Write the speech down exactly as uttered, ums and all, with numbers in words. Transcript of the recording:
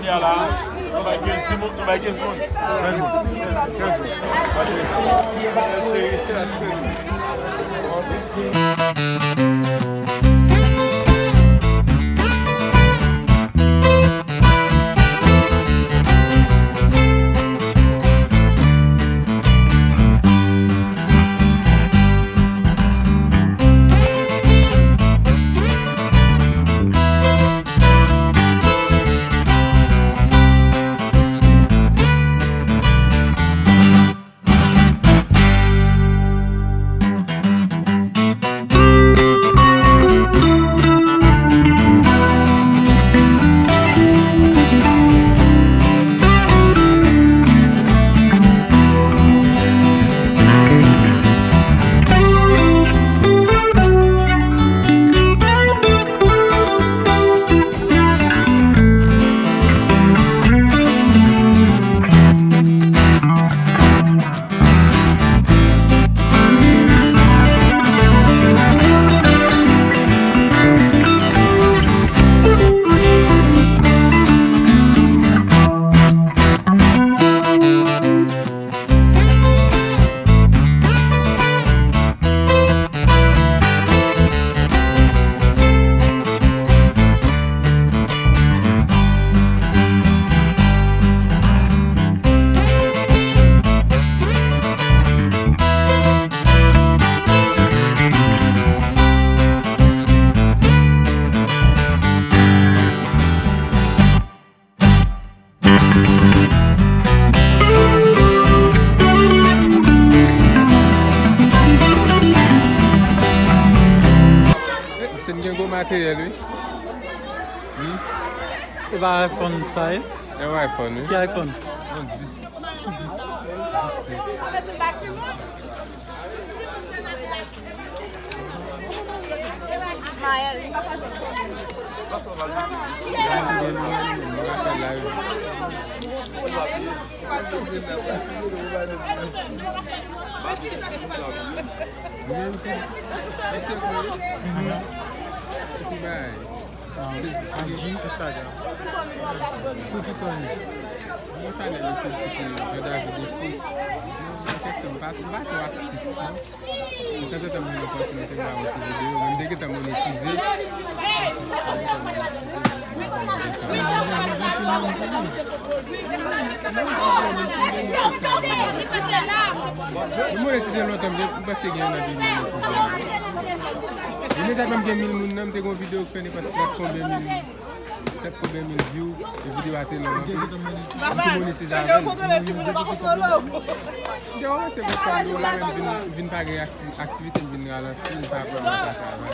Ya la, nou bay kenz moun, nou bay kenz moun. Kenz moun. Kenz moun. Se m gen gwo materyèl, wi. Hmm? E pa iPhone sa ye? E yon iPhone, wi. Ki iPhone? Yon dis. Ki dis? Dis se. Instagram. Sou ki sa w ye? Mwen sa lè YouTube ki se Jean David Effo. Mwen kèk tan m pa, m pa twò aktif. Tanzantan m gen opòtinite m ba yon ti videyo, men m te gentan monetize. M monetize lontan, m te, m panse gen yon an ki monetize. Depi depi m gen mil moun nan, m te gen yon videyo k fè nenpòt trant konbyen mil, trant konbyen mil view, e videyo a te long anpil. M te monetize avè l. M te kòmanse fè sa, m di w la menm vin, vin pa gen akti-, aktivite, m vin ralanti, m pa vrèman ka travay.